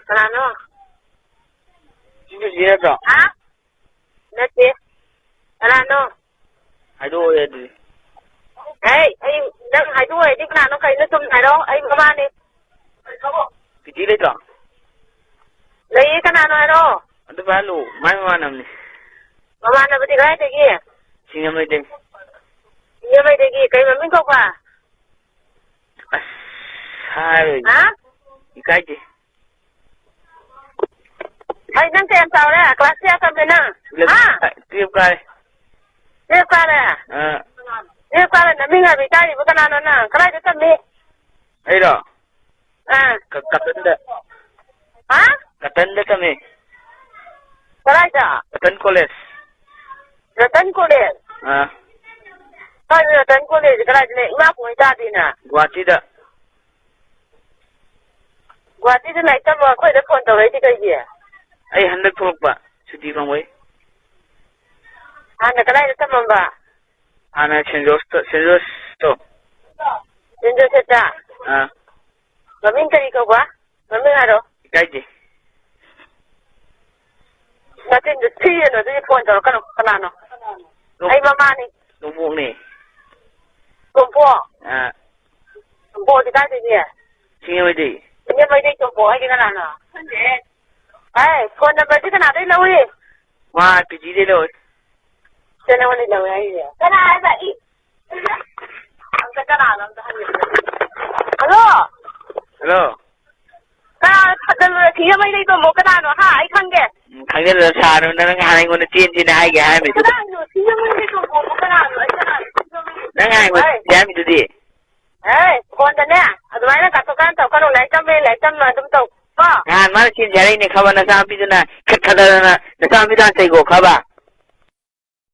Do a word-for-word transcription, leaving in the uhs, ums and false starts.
ꯀꯅꯥꯅꯣ? ꯁꯤ ꯖꯣꯁꯤ ꯅꯠꯇ꯭ꯔꯣ? ꯍꯥ? ꯅꯠꯇꯦ꯫ ꯀꯅꯥꯅꯣ? ꯍꯥꯏꯗꯣꯛꯑꯣ ꯑꯗꯨꯗꯤ꯫ ꯍꯩ, ꯑꯩ ꯅꯪ ꯍꯥꯏꯗꯣꯛꯑꯣ ꯍꯥꯏꯗꯤ ꯀꯅꯥꯅꯣ ꯀꯩꯅꯣ ꯆꯨꯝꯅ ꯍꯥꯏꯔꯛꯑꯣ, ꯑꯩ ꯃꯃꯥꯅꯦ꯫ ꯄꯤꯇꯤ ꯂꯩꯇ꯭ꯔꯣ? ꯂꯩꯌꯦ, ꯀꯅꯥꯅꯣ ꯍꯥꯏꯔꯛꯑꯣ꯫ ꯑꯗꯨ ꯄꯥꯏꯍꯜꯂꯨ, ꯃꯥꯏ ꯃꯃꯥꯟꯅꯕꯅꯤ꯫ ꯃꯃꯥꯟꯅꯕꯗꯤ ꯀꯗꯥꯏꯗꯒꯤ? ꯁꯤꯡꯖꯃꯩꯗꯩ꯫ ꯁꯤꯡꯖꯃꯩꯗꯒꯤ ꯀꯩ ꯃꯃꯤꯡ ꯀꯧꯕ? ꯑꯁ, ꯍꯥꯏꯔꯣꯏꯒꯦ꯫ ꯍꯥ? ꯏꯀꯥꯏꯗꯦ꯫ ꯍꯩ, ꯅꯪ ꯀꯌꯥꯝ ꯆꯥꯎꯔꯦ? ꯀ꯭ꯂꯥꯁ ꯀꯌꯥ ꯇꯝꯃꯦ ꯅꯪ? ꯏꯂꯚꯦꯟ ꯍꯥ? ꯀꯥ-, ꯇꯨꯌꯦꯜꯐ ꯀꯥꯔꯦ꯫ ꯇꯨꯌꯦꯜꯐ ꯀꯥꯔꯦ? ꯑꯥ꯫ ꯇꯨꯌꯦꯜꯐ ꯀꯥꯔꯦ, ꯅꯃꯤꯡ ꯍꯥꯏꯕ ꯏꯀꯥꯏꯔꯤꯕ ꯀꯅꯥꯅꯣ ꯅꯪ? ꯀꯗꯥꯏꯗ ꯇꯝꯃꯤ? ꯑꯩꯔꯣ? ꯑꯥ꯫ ꯀ-, ꯀꯇꯟꯗ꯫ ꯍꯥ? ꯀꯇꯟꯗ ꯇꯝꯃꯦ꯫ ꯀꯗꯥꯏꯗ? Cotton College. ꯔꯇꯟ ꯀꯣꯂꯦꯖ? ꯑꯥ꯫ ꯀꯥꯏꯗ ꯔꯇꯟ ꯀꯣꯂꯦꯖ? ꯀꯗꯥꯏꯗ ꯂꯩ? ꯏꯃꯥ ꯄꯣꯛ ꯍꯣꯏ ꯇꯥꯗꯦꯅ꯫ ꯒꯨꯍꯥꯇꯤꯗ꯫ ꯒꯨꯍꯥꯇꯤꯗ ꯂꯥꯏꯔꯤꯛ ꯇꯝꯕ ꯑꯩꯈꯣꯏꯗ ꯐꯣꯟ ꯇꯧꯔꯛꯏꯗꯤ ꯀꯩꯒꯤ? ꯑꯩ ꯍꯟꯗꯛ ꯊꯣꯛꯂꯛꯄ, ꯁꯨꯇꯤ ꯐꯪꯕꯩ꯫ ꯍꯥꯟꯅ ꯀꯗꯥꯏꯗ ꯇꯝꯃꯝꯕ? ꯍꯥꯟꯅ ꯁꯦꯟ ꯖꯣꯁꯇ, ꯁꯦꯟ ꯖꯣꯁꯇꯣ꯫ ꯁꯦꯟ ꯖꯣꯁꯦꯐꯇ? ꯑꯥ꯫ ꯃꯃꯤꯡ ꯀꯔꯤ ꯀꯧꯕ? ꯃꯃꯤꯡ ꯍꯥꯏꯔꯣ꯫ ꯏꯀꯥꯏꯗꯦ꯫ ꯅꯆꯤꯟꯗꯣ ꯊꯤꯒꯅꯨ, ꯑꯗꯨꯗꯤ ꯐꯣꯟ ꯇꯧꯔꯛꯀꯅꯨ꯫ ꯀꯅꯥꯅꯣ? ꯇꯣꯝ-, ꯑꯩ ꯃꯃꯥꯅꯤ꯫ ꯇꯣꯝꯄꯣꯛꯅꯦ꯫ ꯇꯣꯝꯄꯣꯛ? ꯑꯥ꯫ ꯇꯣꯝꯄꯣꯛꯗꯤ ꯀꯥꯏꯗꯒꯤ? ꯁꯤꯡꯖꯃꯩꯗꯩ꯫ ꯁꯤꯡꯖꯃꯩꯗꯩ ꯇꯣꯝꯄꯣꯛ ꯍꯥꯏꯗꯤ ꯀꯅꯥꯅꯣ? ꯈꯪꯗꯦꯍꯦ꯫ ꯑꯦ, ꯐꯣꯟ ꯅꯝꯕꯔꯗꯤ ꯀꯅꯥꯗꯩ ꯂꯧꯏ? ꯃꯥ ꯄꯤꯖꯤꯗꯩ ꯂꯧꯏ꯫ ꯁꯦ, ꯅꯉꯣꯟꯗꯩ ꯂꯧꯋꯦ ꯍꯥꯏꯔꯤꯁꯦ꯫ ꯀꯅꯥ ꯍꯥꯏꯕ? ꯏ-, ꯑꯝꯇ ꯀꯅꯥꯅꯣ ꯑꯝꯇ ꯍꯪꯒꯦ꯫ ꯍꯜꯂꯣ? ꯍꯜꯂꯣ? ꯀꯅꯥꯅꯣ ꯊꯥꯖꯜꯂꯨꯔꯁꯤ? ꯌꯦꯃꯩ ꯂꯩꯕ ꯑꯃꯨꯛ ꯀꯅꯥꯅꯣ? ꯍꯥ? ꯑꯩ ꯈꯪꯗꯦ꯫ ꯎꯝ, ꯈꯪꯖꯜꯂꯨꯔ ꯁꯥꯔꯣ꯫ ꯅꯪ ꯅꯍꯥꯟ ꯑꯩꯉꯣꯟꯗ ꯆꯦꯟ ꯆꯦꯟ ꯍꯥꯏꯒꯦ ꯍꯥꯏꯔꯝꯃꯤꯗꯨꯕꯨ꯫ ꯀꯅꯥꯅꯣ? ꯁꯤ ꯌꯦꯃꯩ ꯂꯩꯕ ꯑꯃꯨꯛ ꯀꯅꯥꯅꯣ? ꯑꯩ ꯀꯅꯥꯅꯣ ꯈꯪꯗꯕ ꯂꯩꯇꯦ꯫ ꯅꯪ ꯉꯥꯏꯈꯣ, ꯍꯣꯏ꯫ ꯆꯦꯟ ꯍꯥꯏꯔꯝꯃꯤꯗꯨꯗꯤ꯫ ꯍꯦ, ꯐꯣꯟꯗꯅꯦ, ꯑꯗꯨꯃꯥꯏꯅ ꯀꯥꯊꯣꯛ ꯀꯥꯟ ꯇꯧꯀꯅꯨ, ꯂꯥꯏꯔꯤꯛ ꯇꯝꯃꯦ, ꯂꯥꯏꯔꯤꯛ ꯇꯝꯃꯦ ꯑꯗꯨꯝ ꯇꯧ, ꯀꯣ? ꯅꯍꯥꯟ ꯃꯥꯅ ꯆꯦꯟꯁꯦ ꯍꯥꯏꯔꯛꯏꯅꯦ ꯈꯕ, ꯅꯆꯥꯅꯨꯄꯤꯗꯨꯅ ꯈꯠ ꯈꯠꯗꯅ ꯅꯆꯥꯅꯨꯄꯤꯗꯣ ꯍꯥꯟꯅ ꯆꯩꯒꯣ ꯈꯕ꯫